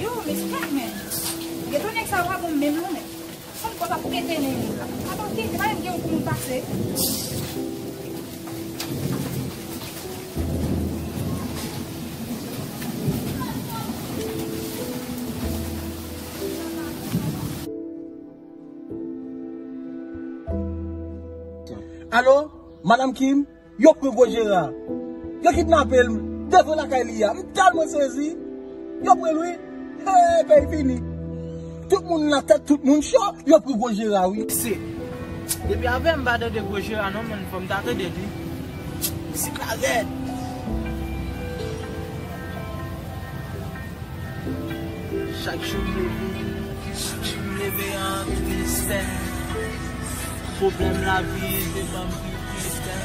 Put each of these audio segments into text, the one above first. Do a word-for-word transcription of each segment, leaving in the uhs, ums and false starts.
Yo, men se kèk men. Gen ton nèg sa yo pa bon menm non men. Fòk kòb ap pete nen li. Atò ki pa menm gen yon pou moun pase. Alo, Madanm Kim? Yo pran gwo Jera. Yo kidnape l devan lakay li a. M tèlman sezi. Yo pran l wi. Hey, peyi fini. Tout moun nan tèt, tout moun cho. Yo pran gwo Jera wi. Se. Depi avè m pa tande gwo Jera non, men fò m ta tande li. Mizik la rèd. Chak jou m leve, m leve an tristès. Pwoblèm lavi te ban m pi tristès.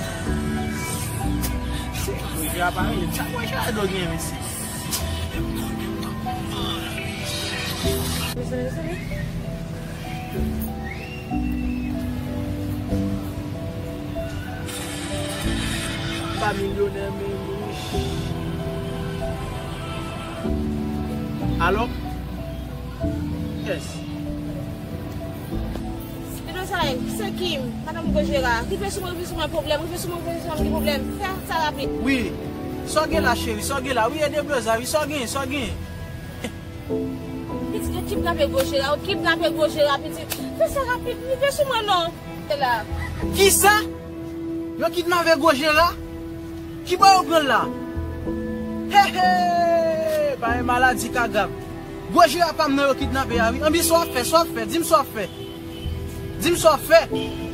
Pwojè a pa rele. Sa pwojè a do gen, mesye? M pa milyonè, men m rich. Alo? Yes. Edo sa e, se Kim, madanm Gojera. Rive sou mwen, rive sou mwen, pwoblèm, rive sou mwen, rive sou mwen, gen pwoblèm. Fè sa rapid. Wi. Sa w gen la, cheri? Sa w gen la? Wi, e deblozay, wi, sa w gen, sa w gen? Pitit, yo kidnape gwo Jera, yo kidnape gwo Jera, pitit. Fè sa rapid, rive sou mwen non. Se la. Kisa? Yo kidnape gwo Jera? Ki bò yo pran l la? He he! Pa gen maladi ka grav. Gwo Jera pa m nan yo kidnape a wi. Anbi sa w ap fè, sa w ap fè, di m sa w ap fè. Di m sa w ap fè.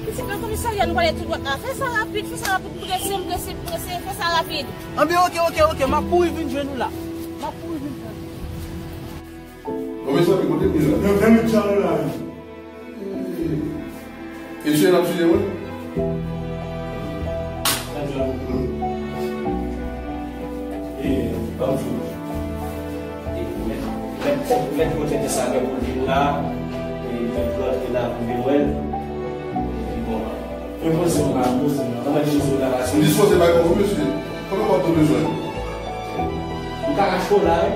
Pitit, nan komisarya nou pale tou dwat la. Fè sa rapid, fè sa rapid, m prese, m prese, m prese, fè sa rapid. Anben, oke, oke, oke, m ap kouri vin jwenn ou la. M ap kouri vin jwenn ou. Bon, mezanmi, kote m ye la? Nan, nan men chalè la, wi. Mesye, n ap swiv mwen. E, ban m di w. E, mèt, mèt, mèt pote de sa pou l vin la. E, mèt rantre la pou vin wè l. Epi bon, mwen poze w la, poze w la. Kòman Jezi w la pase? M dispoze bay kòb ou, mesye. Konbyen kòb nou bezwen? M ka rache w la, wi.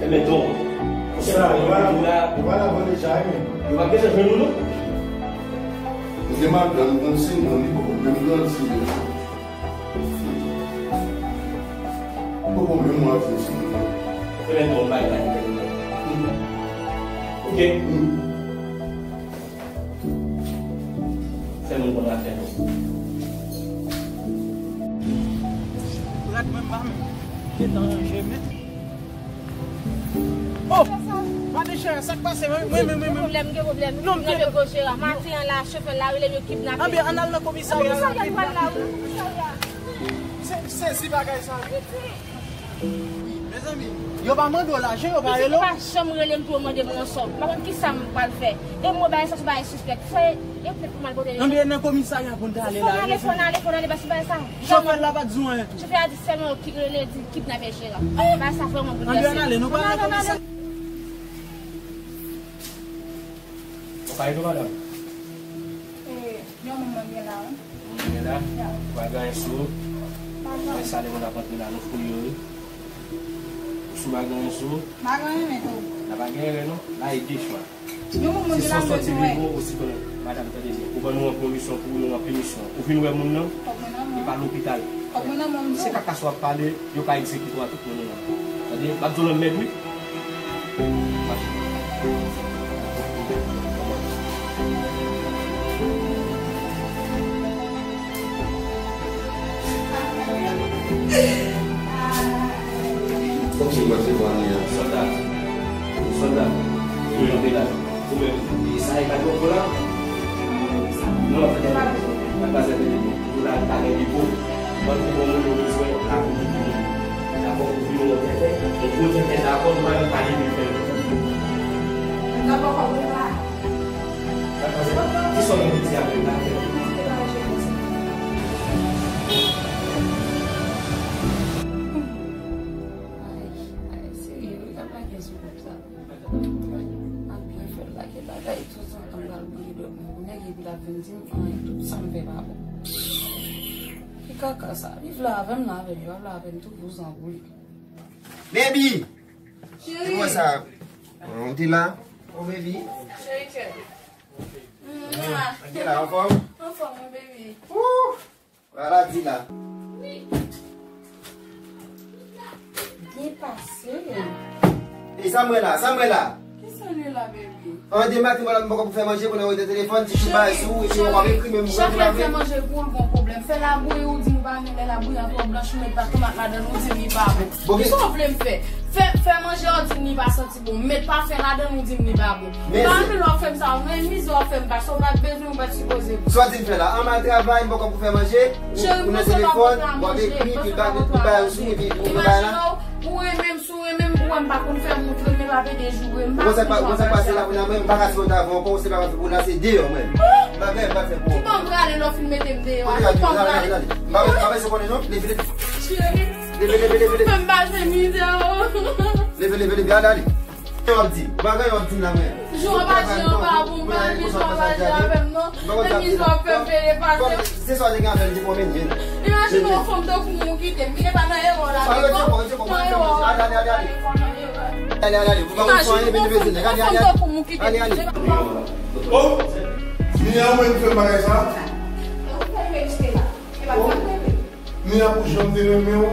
Enben, don, se sa, yo pa la, yo pa la vòlè chay, men. Yo pa bezwen jwenn nou, non. Ou gen madanm, ou konn se non, li poko menm grandi, men. Poko menm mwa vin se non. Enben, don, bay la, li gen non. Oke? Hmm. Fè moun konn afè nou. Rad mwen pa m gentan ranje, men. Oh! Madan Jera, sa k pase? Wi, wi, wi, wi. Gen pwoblèm, gen pwoblèm. Non, m gen pwoblèm. Maten an la, chofè la rele m, yo kidnape. Anben, ann al nan komisarya la. Komisarya, nou pral la, wi, komisarya. Se, sezi bagay sa. Mezanmi, yo pa mande w lajan, yo pa rele w? Yo pa janm rele m pou yo mande m yon sòm. M pa konn kisa m pral fè. E m wè bagay sa se bagay sispèk. Fò yo pèt pou m al pote. Anben, nan komisarya pou n ta ale la. Fò n ale, fò n ale, fò n ale, paske bagay sa. Chofè la pa t di w anyen tou? Chofè a di sèlman yo ki rele, di kidnape Jera. Bagay sa vrèman boulvèse. Anben, ann ale, nou pral nan komisarya. Ou pa ede w, madanm? E, yon moun mwen gen la, wi. Moun gen la? Ya. Ou pa gen anyen sou ou? Pa gen. Men sa, lè moun ap antre la, nou fouye yo, wi. Ou si w pa gen anyen sou ou? Pa gen anyen, men tou. La pa gen erè, non. La e de chwa. Yon moun mwen gen la, mwen bezwen wè. Se swa w sòti vivan, ou si konnen madanm, tande byen. Ou ban nou an pwomisyon pou nou an pinisyon. Ou vin wè moun nan? Kòb mwen nan men w. E pa lopital. Kòb mwen nan men w, m di w. Se kaka sa w ap pale, yo ka egzekite w a tout moman. Tande, m ap di w nan mèd, wi. Fòk se mwen se vwa li a. Sòlda. Sòlda. Ou menm, ou menm. E sa e pa twò la? Non, tande. Pa pase tande. Ou la, pa gen depo. Mwen, pou bon moun, nou bezwen la pou nou. Dakò, pou vin yon tenten, yon gwo tenten, dakò, nou pa menm pale de fè. Dakò, kòb ou la. Dakò, se pa, ki sòm ou di a menm la fè? Ay, ay, serye, wi, y ap lage sou kòb sa. Al byen fè l lage bagay, tanzantan m pral bliye dòmi. Nèg yo t ap vin di m anyen, tout sa m fè pa bon. Ki kaka sa? Viv la avè m, la avè l, yo ap la avè m, tout vouzan boule. Baby! Cheri. Ou te la? Oh, baby. Cheri, cheri. Ou te la, anfòm? Anfòm, wi, baby. Wou! Ala di la. Byen pase. E sa mwen la, sa mwen la. Kisa nou la, baby? An de maten, mwen la, m poko pou fè manje, kounye a ou rete telefòn, ti chouba sou, epi ou ap ekri, menm mwen, chak lè m fè manje pou ou, l gon pwoblèm. Fè labouyi, ou di m ou pa renmen lè labouyi an twò blanch, ou met pa tomat ladan l, ou di m li pa bon. Bon, kisa w vle m fè? Fè, fè manje, ou di m li pa santi bon. Met pafen ladan l, ou di m li pa bon. Pa anpil w ap fè m sa, ou nan mizè w ap fè m pase, ou pa t bezwen, ou pa t sipoze. Sa w di m fè la, an m al travay, m poko pou fè manje, ou nan telefòn, w ap ekri, epi l ba, epi l ba yon sou, epi ou bay la. Ou renmen m, si w renmen m, ou wè m pa konn fè, montre m, men pa pede joure m, m pa konn jwe avè sa. Ou konn sa k pase la, kounye a, mwen, m pa ka sipoze avè w ankò, ou se pa fè pou la, se deyò, mwen. M pa fè, m pa fè pou ou. Ki ban m prale, lè w fin mete m deyò a, ki ban m prale. M pa, m pa bezwen konnen, non, leve, leve. Cheri. Leve, leve, leve, leve. Fè m pase mizè, o. Leve, leve, leve, ale, ale. Sa w ap di? Bagay w ap di m la, mwen. Jan w ap aji an pa bon, pa renmen jan w ap aji avè m, non. Men mizè w ap fè m peye pase. Se sa w te gen avè l, li te pwomennen. Imajine yon fanm tankou mwen ou kite m. Li te pa nan erè la, li te nan erè. Ale, ale, ale, ale. Imajine yon fanm tankou mwen ou kite m. Ale, ale. O! Mia, ou menm ki fè m bagay sa? Ou fè m rejte la. E pa sa m rele. Mia, pou jan m te renmen w,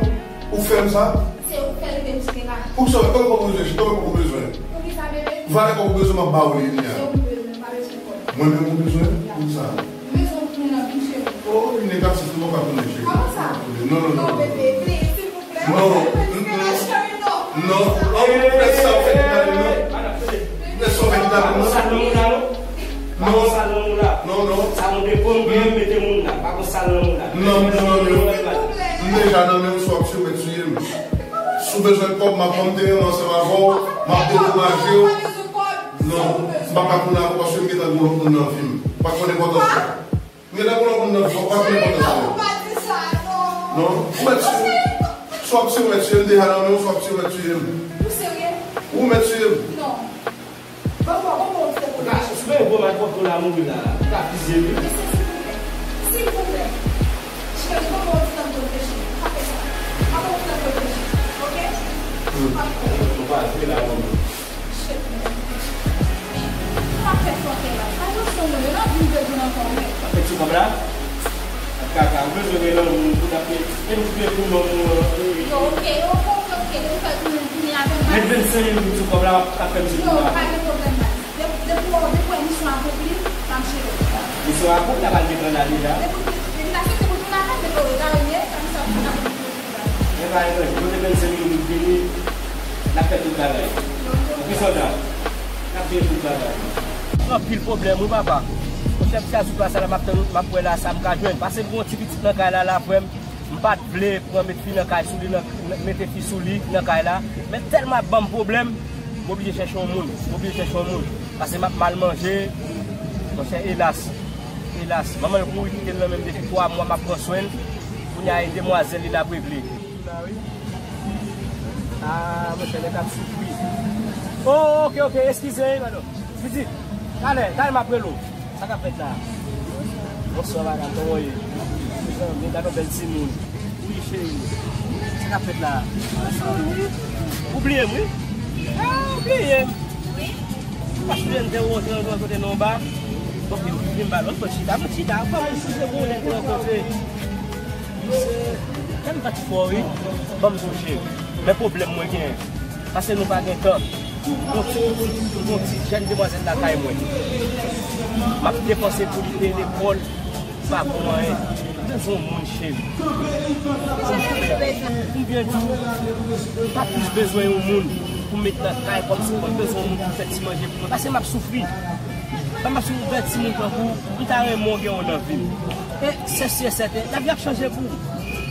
ou fè m sa? Se ou k fè l rive m jis la. Poukisa, kòman kòb ou bezwen, cheri? Kòman kòb ou bezwen? Poukisa, bebe? Valè kòb ou bezwen, m ap ba ou li, Mia. Se ou m bezwen, m pa bezwen kòb. Mwen menm ou bezwen? Poukisa? M bezwen w tounen nan vi m, cheri. O, li negatif, nou pa ka tounen, cheri. Kòman sa? Non, non, non, non, non, bebe, please, silvouplè. Non, non, non. Cheri, non. Non, non, non, non. Lè sa w fè ki mal, non. Lè sa w fè ki mal, non. Non. Sa nan moun la. Non, non. Sa moun de konbyen mete moun la. Pa kon sa nan moun la. Non, non, non, non. M deja nan men w, si w ap tiye w mèt tiye m. Si w bezwen kòb, m ap ban m teren ansanm avè w, m ap dekouraje w. Non, m pa ka tounen avè w paske m gentan gen lòt moun nan vi m. Pa konn enpòtans sa. M gentan gen lòt moun nan vi m, pa konn enpòtans sa. Non, ou mèt tiye m. Si w ap tiye w mèt tiye m, m deja nan men w, si w ap tiye w mèt tiye m. Ou serye? Ou mèt tiye m. Non. Ban mwen, ban mwen yon ti kout men. Si w pa bon, m ap pòte w la mouri la. Ou ka fizye m wi. Mesye, silvouplè. Silvouplè. Cheri, ban mwen yon ti tan pou reflechi. Pa fè sa. Ban mwen yon ti tan pou reflechi. Oke? Hmm. Pa fè. Ou pa jwe la, non. Shit, man. Sa w ap fè fòkè la. Atansyon, non, yo nan vin de vin ankò, wi. W ap fè ti kòb la? Kaka, ou bezwen gen lanmou pou t ap fè, e nou fè pou lanmou an. Yo, oke, yo, oke, oke, oke, depi fè tounen, tounen avè m, met vennsenk mil goud sou kòb la, w ap fè m ti kòb la. Yo, pa gen pwoblèm, baz. Depi, depi w, depi w wè misyon akonpli, m ap jere w. Misyon akonpli, la pral gen trannade la. Depi, depi l aksepte pou l tounen avè m, depi w egalye, sa misyon akonpli. Men pa etranje, kote vennsenk mil goud vini, n ap fè tout bagay. Oke, sòlda? N ap jere tout bagay. Anpil pwoblèm, wi, papa. Monchè, m chita sou plas la, m ap tann, m ap wè la sa m ka jwenn. Pase m gen yon ti pitit nan kay la, la, frè m. M pa t vle pran met fi nan kay sou li, nan, mete fi sou li nan kay la. Men tèlman ap ban m pwoblèm, m oblije chèche yon moun. M oblije chèche yon moun. Pase m ap mal manje. Monchè, elas. Elas. Manman l kouri kite l nan men m depi twa mwa, m ap pran swen l. Kounye a, e demwazèl li l ap regle. Ah, monchè, nèg ap soufri. Oh, oke, oke, eskize, wi, madanm. Pitit, talè, talè m ap rele w. Sa k ap fèt la? Bonswa, madanm, kòman w ye? Mezanmi, gade yon bèl timoun. Wi, cheri. Sa k ap fèt la? Ou bliye m, wi. Ah, ou bliye m. Wi. Ou pa sonje n te rankontre nan kote nan ba? Bon, vin ba lòt bò chita, nou chita. Kòman ou sonje bon lè n te rankontre? Misye, kè m pa t fò, wi. Ban m di w, cheri. Men pwoblèm mwen genyen. Pase nou pa gen tan. Gon ti, gon ti jèn demwazèl lakay mwen. M ap depanse pou li peye lekòl, li pa bon anyen. M bezwen yon moun, cheri. Konbyen jou, m pa plis bezwen yon moun pou m met nan kay kòmsi mwen bezwen yon moun pou fè ti manje pou mwen. Pase m ap soufri. Ban m ap soufri, ouvè timoun tankou w, m ta renmen w gen yon nan vi m. E se si e sèten, lavi ap chanje pou ou.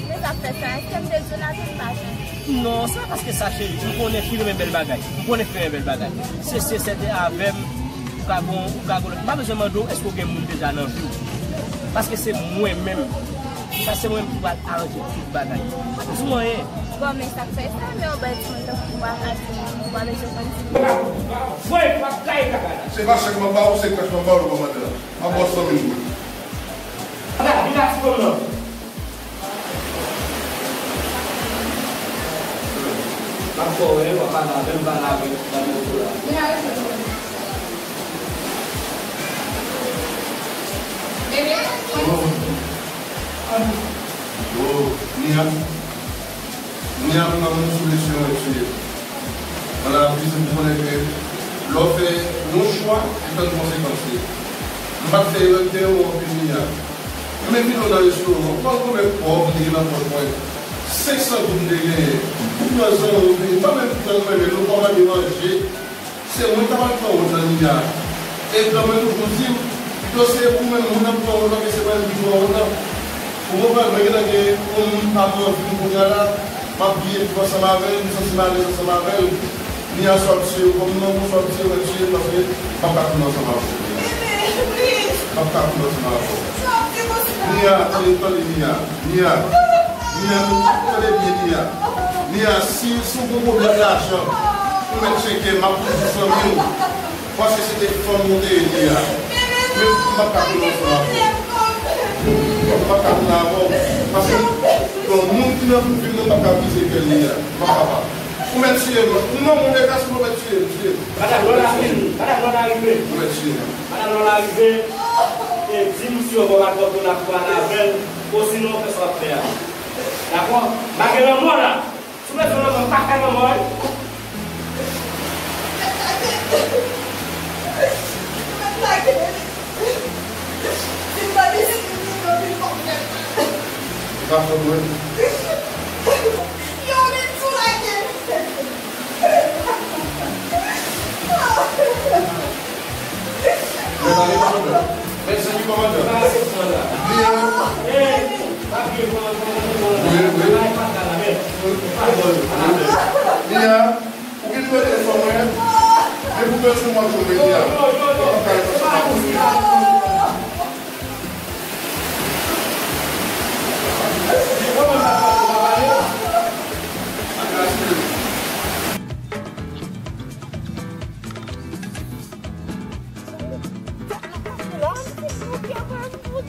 Men sa fè sa, èske m bezwen lavi m pa chanje? Non, se pa paske sa, cheri. M konnen fi renmen bèl bagay. M konnen fi renmen bèl bagay. Se si e sèten avè m, ou ka gon, ou ka gon lòt. M pa bezwen mande w èske w gen moun deja nan vi w. Paske se mwen menm. Sa se mwen menm ki pral aranje tout bagay. Pa bezwen anyen. Bon, men sa k fè sa, men w bay timoun tankou w pa ka di moun, ou pa bezwen konn timoun. Voye, pa kay kaka la. Se pa chèk m ap ba ou, se kach m ap ba ou, nou konprann la. M ap ba w san mil goud. Ala, vin la ti kòm nan. M ap fè w wè, w ap pale avè m, pale avè m nan mikwo la. Mia, rete non. Bebe, oh, Mia. Mia, m nan moun sou mesye mwen tiye. Nan lavi, se pou konnen ke lè w fè yon chwa, li tann konsekans li. M pa t fè erè, m te renmen w anpil, Mia. M envite w nan restoran, ou pa konn konbyen kòb m te gen nan pòch mwen. Senk san goud m te genyen. M pran zanmi w vini, m pa menm pran mwen, men nou kòmande manje. Se mwen k ta pral pran wont lan, Mia. E granmwen toujou di m, pito se ou menm moun nan pran wont lan ke se mwen menm ki pran wont lan. Ou konprann, mwen gentan gen yon moun pa m anvi m kounye a la, m ap byen viv ansanm avè l, m santi m alèz ansanm avè l. Mia, swa m tiye w kòm non, swa m tiye w, mwen tiye l, paske m p ap ka tounen ansanm avè w, Mia. M p ap ka tounen ansanm avè w. Mia, tande, tande, Mia. Mia. Mia, tande byen, Mia. Mia, si, si w gon pwoblèm lajan, ou mèt tcheke, m ap toujou zanmi w. Paske se te fanm ou te ye, Mia. Men m p ap ka tounen ansanm avè w. M p ap ka tounen avè w. Paske, bon, moun ki nan vi m nan, m p ap ka brize kè l, Mia. M p ap kapab. Ou mèt tiye m. Non, moun dega, si w mèt tiye m, tiye m. Madanm, lè w la vini, madanm, lè w la rive. Ou mèt tiye m. Madanm, lè w la rive, e di misye w pa t wè pou n ap pale avè l, osinon fè sa w ap fè a. Dakò? M pa gen lanmò la. Si w bezwen lanmò, m pa fè lanmò, wi. Ou pa fè mwen. Yo, men tou lage. Men pale kòmandan. Men se ki kòmandan. Li an. Wi, wi. Li an. Ou gen dwa telefòn mwen. Depi w bezwen mwen, jwenn mwen, Li an. Ou pa ka rete sou mwen.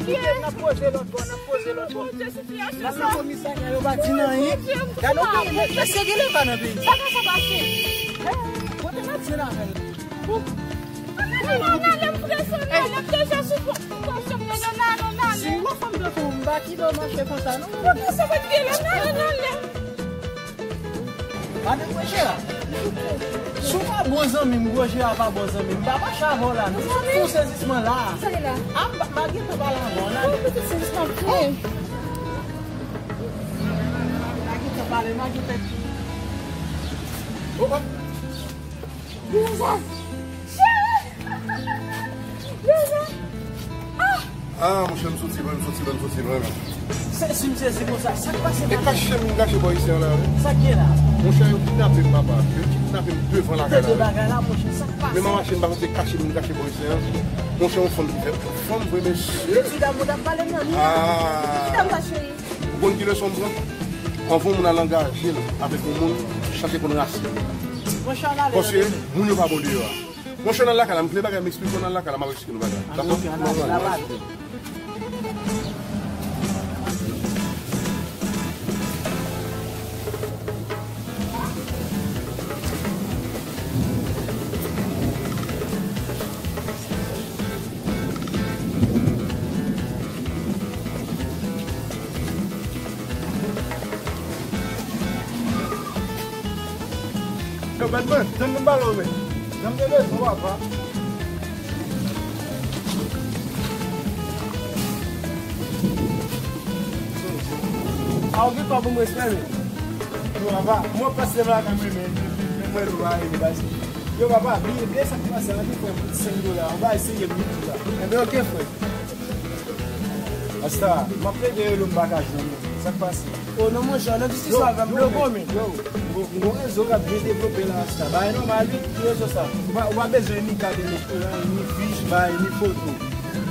N ap poze lòt bò, n ap poze lòt bò. N ap nan komisarya, yo pa di n anyen. Gade yon peyi, men èske gen leta nan peyi sa? Sa ka sa pase? Kote n ap jwenn avè l? Bon. N ale, n ale, m prese, n ale, m deja sou pon, pon, pon, n ale, n ale. Si m wè fanm tankou w, m pa kite w mache konsa, non. Mwen prese, mwen prese, n ale, n ale. Madan Gwo Jera, si w pa bon zanmi m, Gwo Jera pa bon zanmi m, m pa mache avè w la, non. M sot fè yon sezisman la. Sa li la? A, m pa, m pa gentan pale avè w, n ale. Oh, pitit sezisman, m fè. M pa gentan pale, m pa gentan. Oh, oh. Cheri! Cheri! Ah! Ah, monchè, m soti lwen, m soti lwen, m soti lwen, men. Se, si m sezi konsa, sa k pase la? E kache moun kache bò isi an la, wi. Sa k gen la? Monchè, yo kidnape m, papa. Yo kidnape m devan lakay la, wi. Tande bagay la, monchè, sa k pase? Men m a mache, m pa konn se kache moun kache bò isi an. Monchè, yon fanm ki fè, yon fanm vre, mesye. Ti dam ou t ap pale m nan, Mia. Ah. Ti dam sa, cheri. Ou konn ki leson m pran? Anvan yon moun al angaje l avèk yon moun, chache konn rasin. Paske moun yo pa bon deyò a. Monchè, n al lakay la, m gen bagay m eksplike w, n al lakay la, m ap eksplike nou bagay. Dakò? Yo, bèt mwen, tann nou pale w, men. Jan m te bezwen w, papa. A, ou gen kòb pou m respè, men. Yo, papa, mwen panse m la kanmenm, men, men, men, mwen, nou pa rele, baz. Yo, papa, bliye, bliye sa k pase, an, te fè m senk dola, ou pa eseye m, tou la. Enben, oke, frè. Asta, m ap plede rele w, m pa ka jwenn ou. Sa k pase? O non, monchè, nan diskisyon avè m, bloke w, men. Yo, m gon, m gon rezo k ap byen devlope la, Asta. Bagay nòmal, wi, ki rezo sa? Ou pa, ou pa bezwen ni kat elektoral, ni fich, bay, ni foto.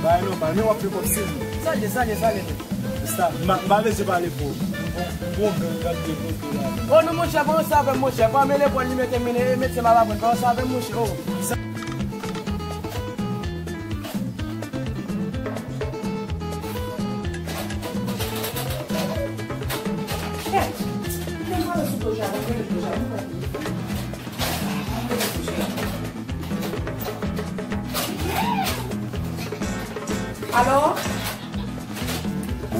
Bagay nòmal, men w ap fè kòb sezi. Sa l ye, sa l ye, sa l ye, men. Asta, m pa, m pa bezwen pale pou ou. M gon, m gon gang k ap devlope la. O non, monchè, pa ansanm avè m, monchè. Pa mele pran li mete mene, e mete m ap aprann. Pa ansanm avè m, monchè. O. Sa Kèt! Kite m pale sou Doja, mwen rele Doja, mwen pran telefòn. Alo?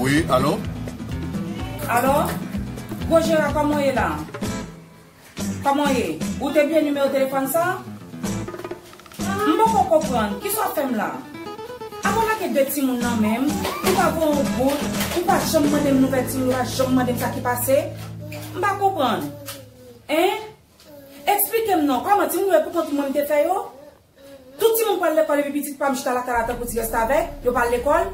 Wi, alo? Alo? Gwo Jera, kòman w ye la? Kòman w ye? Ou te bliye nimewo telefòn sa? M poko konprann, kisa w fè m la? Apa w lage de timoun nan men m, ou pa voye yon goud, ou pa janm mande m nouvèl timoun yo, ou pa janm mande m sa ki pase? M pa konprann. Hein? Eksplike m non, kòman timoun yo e pou kont mwen m te fè yo? Tout timoun pral lekòl epi pitit pa m chita lakay la tankou ti restavèk, yo pa al lekòl.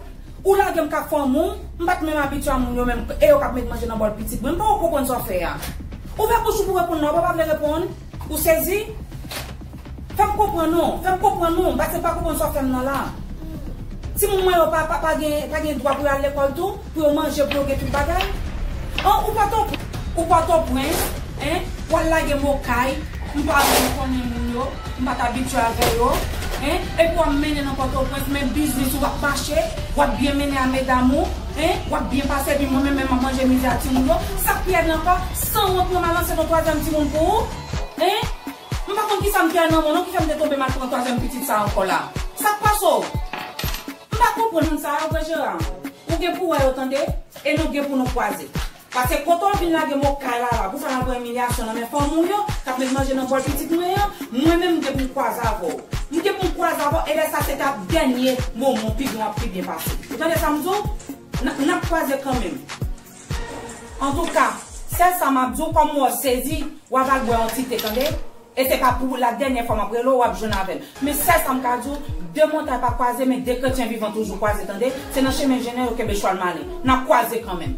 Ou lage m k ap fanm ou, m pa t menm abitye a moun yo menm, e yo k ap met manje nan bòl pitit mwen. M poko konprann sa w fè a. Ouvè bouch ou pou w reponn non, ou pa vle reponn. Ou sezi? Fè m konprann non, fè m konprann non, m pa se pa konprann sa w fè m nan la. Timoun mwen yo pa, pa, pa gen, pa gen dwa pou yo al lekòl tou, pou yo manje, pou yo gen tout bagay? An, ou Pòto, ou Pòtoprens, en, w al lage m Okay, m pa vle konnen moun yo, m pa t abitye avè yo, en, epi w ap mennen nan Pòtoprens, men biznis ou ap mache, w ap byen mennen a medam ou, en, w ap byen pase, epi mwen menm, menm m ap manje mizè a timoun yo, sa k pi rèd la ankò, sanwont mwen m al ansanm yon twazyèm timoun pou ou, en, m pa konn kisa m te nan men w non ki fè m te tonbe m al pran twazyèm pitit sa ankò la, sa k pase w? M pa konprann moun sa yo, Gwo Jera. Ou gen pou wè yo tande, e nou gen pou nou kwaze. Paske kote w vin lage m Okay la la, pou fè m al pran imilyasyon nan men fanmi w yo, k ap met manje nan bòl pitit mwen an, mwen menm m gen pou m kwaze avè w. M gen pou m kwaze avè w, e lè sa se t ap dènye moman w pi gen, w ap pi byen pase. Ou tande sa m di w? N, n ap kwaze kanmenm. Antouka, sèl sa m ap di w, kòm m wè w sezi, w ap al bwè yon ti te, tande? E se pa pou la dènyè fwa m ap rele w, w ap jwenn avè m. Men sèl sa m ka di w, de montay pa kwaze, men de kretyen vivan toujou kwaze, tande? Se nan chemen jennen yo kenbe chwal malen. N ap kwaze kanmenm.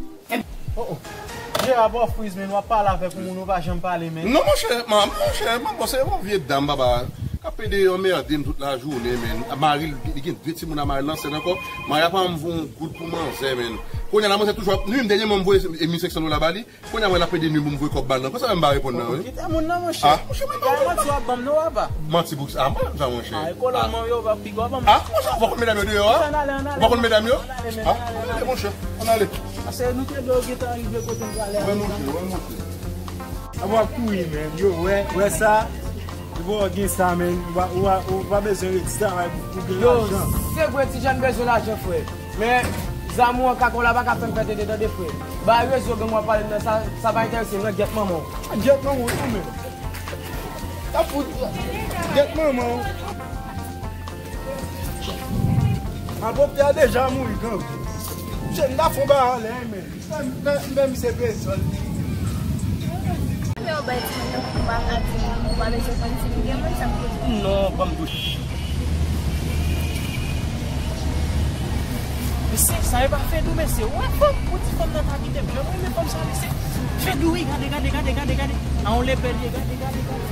Oh, oh. Jera, pa friz, men w ap pale avèk yon moun, ou pa janm pale, men. Non, monchè, man, monchè, man, bon, se yon vye dam, papa, k ap pede anmède m tout lajounen, men. Mari l, li gen de timoun a mari l ansent ankò. Mari a pa janm voye yon goud pou manzè, men. Kounye a la, manzè toujou ap nwi m, dènyèman m voye mil senk san dola ba li. Kounye a mwen ap pede nwi pou m voye kòb ba l nan. Konsa menm m pa reponn nan, wi. Kite moun nan, monchè. Ah, monchè, mwen pa reponn nan. Manti w ap ban m non, papa. Manti pou sa, ah, mwen sa, monchè. Ah, e kolòn mwen yo, pa piga w ban m. Ah, monchè, ou pa konn medam yo deyò, ah? Ann ale, ann ale. Ou pa konn medam yo? Ann ale, men, ah, ann ale, monchè. Ann ale. Paske nou te dwe gentan rive kote n prale a. Wè, monchè, wè, monchè. Apa w ap kouri, men. Yo, wè, wè sa. Ou pa gen sa, men. Ou pa, ou pa, ou pa bezwen redi travay pou, pou gen lajan. Yo, se vre, ti jèn bezwen lajan, frè. Men, zam ou an kakò la pa ka fè m pète de tande, frè. Bay rezo gen mwen pale nan sa, sa pa enterese m nan, gyèt manman w. Gyèt manman w tou menm. Sa fout, gyèt manman w. Apopte a deja mouri, gang. Misye n ta fon ba anlè, men. M fè, m fè, m fè misye peye sòl li. Men w bay timoun nan pou w pa ka di moun, ou pa bezwen konn si li gen moun, sa pou di. Non, ban m dous. Mesye, sa e pa Fedou, mesye. Ou wè fanm, ou di fanm nan ta kite m. Jan mwen renmen fanm sa, mesye. Fedou, wi, gade, gade, gade, gade, gade. A on lepè li ye, gade, gade, gade.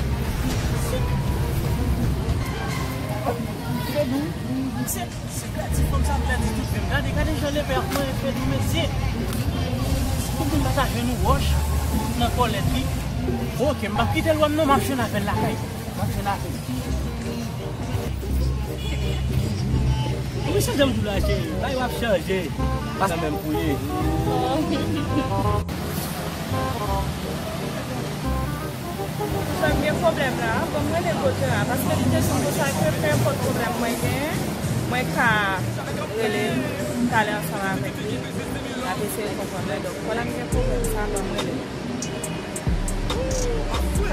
Fedou, mesye. Si pèdi fanm sa, pèdi tout vi m. Gade, gade jan lepè ap manyen Fedou, mesye. Tout moun pa ta jwenn yon wòch nan kòlèt li. Oke, m p ap kite l wè m non, m ap jwenn avè l lakay. M ap jwenn avè l. Ou mesye, jan m di w la, cheri, bagay yo ap chanje. Pa sa menm pou ye. Sa m gen pwoblèm la, ban m rele Gwo Jera, paske li te di m konsa ke, pe enpòt pwoblèm mwen genyen, mwen ka rele l, m ka ale ansanm avèk li, n ap eseye konprann mwen. Donk, pandan m gen pwoblèm sa, ban m rele l.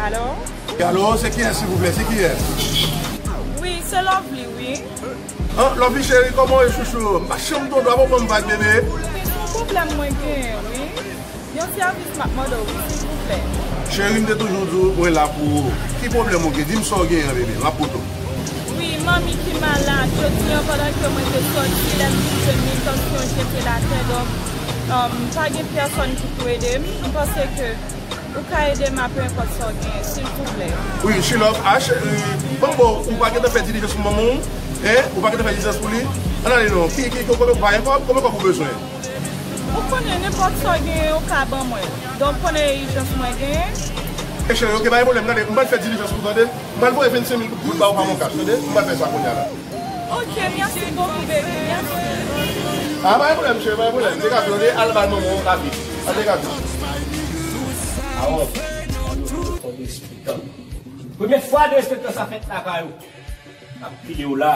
Alo? Alo, se kiyès, silvouplè? Se kiyès? Wi, se Lovely, wi. Ah, Lovely cheri, kòman w ye, chouchou? M pa janm tonbe, avan w ban m vag, bebe. Wi, se yon pwoblèm mwen genyen, wi. Yon sèvis m ap mande w, wi, silvouplè. Cheri, m te toujou di w, mwen la pou ou. Ki pwoblèm ou gen? Di m sa w genyen an, bebe. M ap koute w. Wi, manmi ki malad. Jodi a, pandan ke mwen te sòti, lè m rive, men tansyon jete l atè. Donk, um, pa gen pèsòn ki pou ede m. M panse ke ou ka ede m a pe enpòt sa w genyen, silvouplè. Wi, Chilòf, a cheri, bon, bon, ou pa gentan fè dilijans pou manman w? Hein? Ou pa gentan fè dilijans pou li? Ann ale non. Ki, ki, ki, konbyen, konbyen kòb, konbyen kòb ou bezwen? Ou konnen nenpòt sa w genyen, ou ka ban mwen. Donk, konnen ijans mwen genyen. E cheri, oke, pa gen pwoblèm. Gade, m pral fè dilijans pou tande. M pral voye vennsenk mil goud ba ou pa mon kach, tande? M pral fè sa kounye a la. Oke, mèsi bokou, baby. Mèsi. Ah, pa gen pwoblèm, cheri, pa gen pwoblèm. Degaje w, al ba manman w rapid. Al degaje w. Awon. Premye fwa derespektan sa fèt lakay ou. Ap pile w la.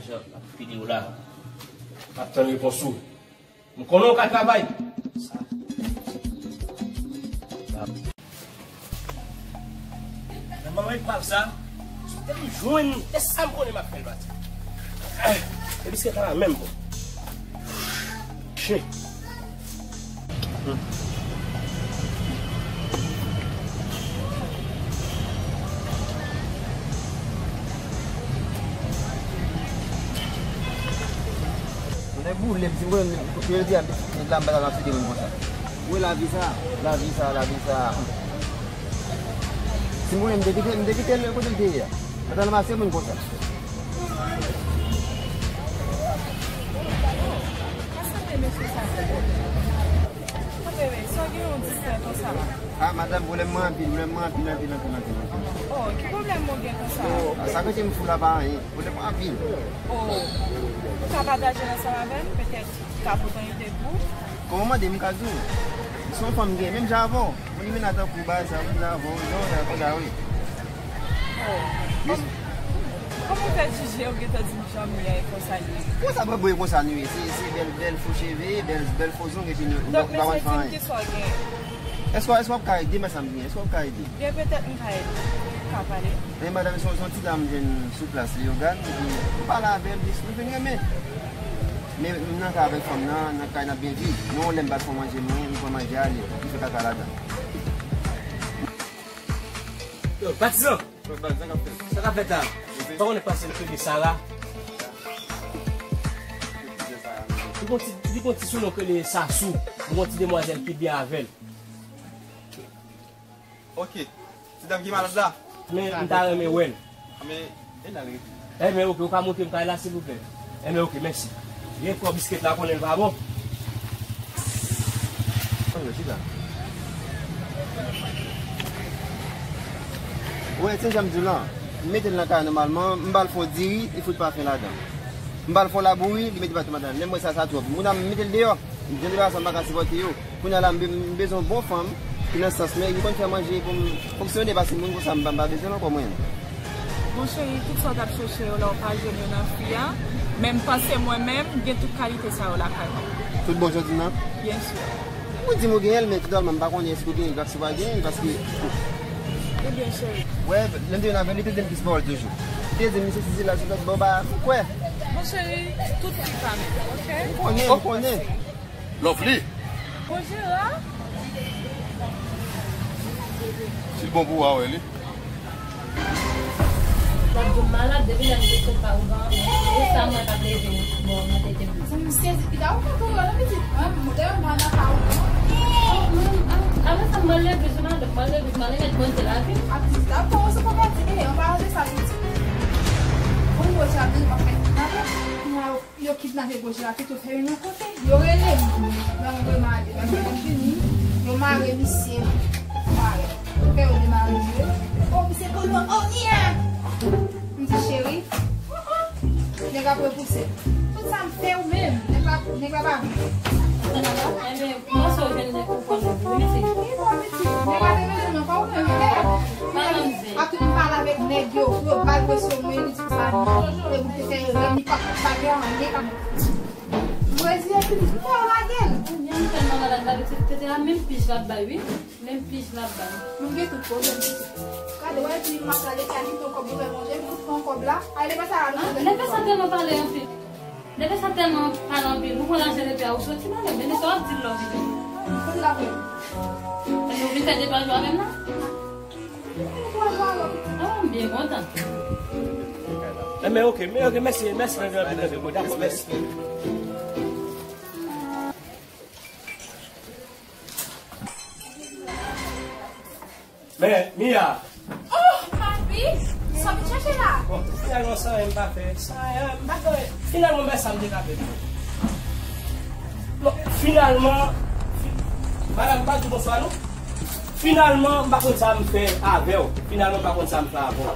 Jan, m ap file w la. M ap tann repons ou. M konnen w ka travay. Nan moman m pral sa, si w te m jwenn, e sa m konnen m ap fè l pati. E biskit la menm bon. Chen. Mwen boule m, si mwen, yo di a, nèg la m pa ta nan site moun konsa. Wi, lavi sa, lavi sa, lavi sa. Si mwen, m te kite, m te kite l kote l te ye a. Mwen ta nan mache moun konsa. Sa sanble mesye sa fè. Sa fè, sa gen yon distè konsa la. Ah, madanm, pwoblèm mwen anpil, pwoblèm mwen anpil, anpil, anpil, anpil, anpil. Oh, ki pwoblèm ou gen konsa? Oh, sa mete m fou la pa anyen. Pwoblèm mwen anpil. Oh, ou ka pataje l ansanm avè m? Petèt, li ka pote yon ide pou ou. Kòman w mande m, m ka di w. Se yon fanm m gen, menm jan avè w. Mwen li vin atan kou bagay sa, mwen jan avè w, jan w la, konsa wi. Oh. Kòm, kòman w fè jije, ou gentan di m jan m ye a, e konsa l ye? Konsa, bò, bò, e konsa nou ye. Se, se bèl, bèl fo cheve, bèl, bèl fo zong, epi nou, nou pa konn fè anyen. Donk, mesye, di m kisa w gen. Èske, èske w ap ka ede m, sa m gen? Èske w ap ka ede? Gen, petèt m ka ede. M ka pale. Men madanm, se yon, se yon ti dam m jwenn sou plas Leyogàn, epi m pale avè l, li, li vin renmen. Men m nan kay avèk fanm nan, nan kay n ap byen viv. Men yon lè m pa t fè manje mwen, m pran manje a, li, li fè kaka ladan. Yo, patizan! Sa k ap fèt la? Pa konnen pase l rele Sara. Li gon ti, li gon ti sounon k rele Sasou. Li gon ti demwazèl ki byen avè l. Ok. Ti dam ki malad la? Men, m ta renmen wè l. Men, e la l rete. Enben, ok, ou ka montre m kay la, silvouplè? Enben, ok, mèsi. Gen twò biskit la, konnen l pa bon. Ann, chita. Wè, se jan m di w lan. M mete l nan kay nòmalman, m ba l fon diri, li fout pa fen ladan. M ba l fon labouri, li mete pa tou ladan. Lè m wè sa, sa twòp. Moun nan, m mete l deyò. Jan de bagay sa m pa ka sipòte yo. Kounye a la, m be-, m bezwen yon bon fanm ki nan sans mwen, ki konn fè manje pou m fonksyone, paske moun konsa m pa, m pa bezwen l ankò mwen. Mon cheri, tout sa w t ap chèche yo la, ou pa jwenn yo nan fi a. Men m panse mwen menm, gen tout kalite sa yo lakay mwen. Tout bon jan di nan? Byen si. Ou di m ou genyen l, men totalman m pa konnen èske ou genyen l, paske ou pa genyen l, paske. Ebyen, cheri. Wè, lè m te vin avè l, li te di m plis pawòl toujou. Li te di m, misye sezi la, sou lòt bò, ba, fou kwè. Mon cheri, tout fi pa menm, ok? M konnen, m konnen. Lovely. Bon, Jera. Si l bon pou ou, a wè li. L ap di w malad, depi lè m te sot pa ou ban, e sa mwen k ap leve bò nan tete m. M sezi pita ou konn tou yo nan pitit. Mwen, mwen, mwen nan pa ou non. Apre sa, m al leve, se madanm, m al leve, m al remèt manje lavi. Atis la, kòman se konpòte, e, anpalan de sa, pitit. Bon, bon, sa vin, pa fè. Yo kidnape Gojira pito fè youn yon kote. Yo rele m. Ban m remare. Lè m vini, yo mare misye. Mare. Fè yo demare misye. O, misye konn mwen. O, nya! M di, cheri, nèg ap repouse. Tout sa m fè ou menm. Nèg la, nèg la pa vle. Enben, kòman sa w jwenn nèg ou konn wi, mesye? Nèg la te bezwen mwen, pa ou menm, nèg la. Madanm zen. Apre m pale avèk nèg yo, pou yo ba l presyon mwen, li di sa non. E pou te fè erè, li pa, pa gen anyen k ap. Mwen di, epi li fè lagè l. Kounye a m tèlman malad la, pitit tete a, menm pij l ap bay, wi. Menm pij l ap bay. Mwen gen tout pwoblèm, pitit. Gade, wè, epi m ap gade, ka kite yon kòb pou fè manje, m tout pran kòb la. Ay, lè sa, non. Lè sa tèlman pale anpil. Depi sa tèlman pale anpil, ou pran lajan depi a ou soti nan men, men sa w ap di l lòt li. Kote l ap ye? Epi ou vin fè de twa jou avè m nan? Ah, m byen kontan. Enben, ok, men, ok, mèsi, mèsi, mèsi, mèsi, mèsi, dakò, mèsi. Men, Mia! Oh, papi! Sa w vin chèche la? Bon, finalman, sa anyen m pa fè. Sa anyen, m pa fè. Finalman, m fè sa m te ka fè. Bon, finalman, fi-, madanm, m pa di bonswa, non. Finalman, m pa konn sa m fè avè w. Finalman, m pa konn sa m fè avè w.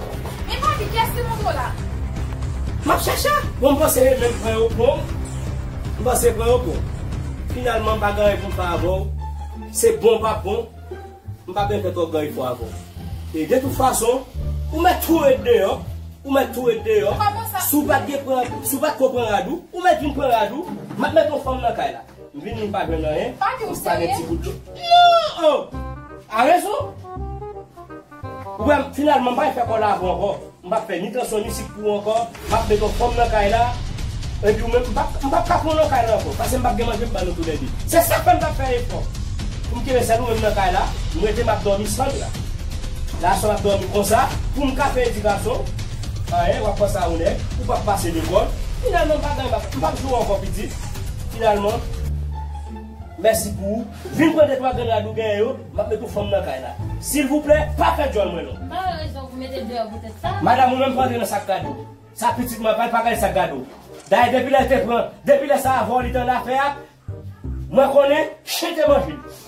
Men, papi, kiyès ki montre w la? M ap chèche. Bon, m panse menm pran yo bon. M panse pran yo bon. Finalman, m pa gen anyen pou m fè avè w. Se bon, pa bon. M pa bezwen fè twòp gran efò avè w. E de tout fason, ou mèt tou ret deyò. Ou mèt tou ret deyò. Si w pa t gen pran, si w pa t ko pran rad ou, ou mèt vin pran rad ou. M ap met yon fanm nan kay la. M vini, m pa jwenn anyen. Pa di w serye? M pa gen ti goud dlo. Non! Oh! A rezon! Ou wè, finalman, m pa fè kòl avè w ankò. M p ap fè ni tansyon ni sik pou ou ankò. M ap met yon fanm nan kay la. Epi ou menm, m p ap, m p ap ka pran w nan kay la ankò. Paske m p ap gen manje pou ban nou toulède. Se sa k fè m t ap fè efò. Pou m kenbe sèl ou menm nan kay la. M rete, m ap dòmi san dra. La, sa m ap dòmi konsa. Pou m ka fè edikasyon. Anyen, w ap panse a yon nèg. Ou p ap pase lekòl. Finalman, m p ap, m p ap, m p ap jwe w ankò, pitit. Finalman, mèsi pou ou. Vin pran de twa grenn rad ou genyen yo. M ap met yon fanm nan kay la. Silvouplè, pa fè djòl mwen non. M pa wè rezon pou mete l deyò poutèt sa. Madanm, ou menm pa antre nan sak gade w. Sa pitit mwen, pa, pa gade sak gade w. Dayè, depi lè l te pran, depi lè sa avè w, li te annafè a, mwen konnen, chen te manje l.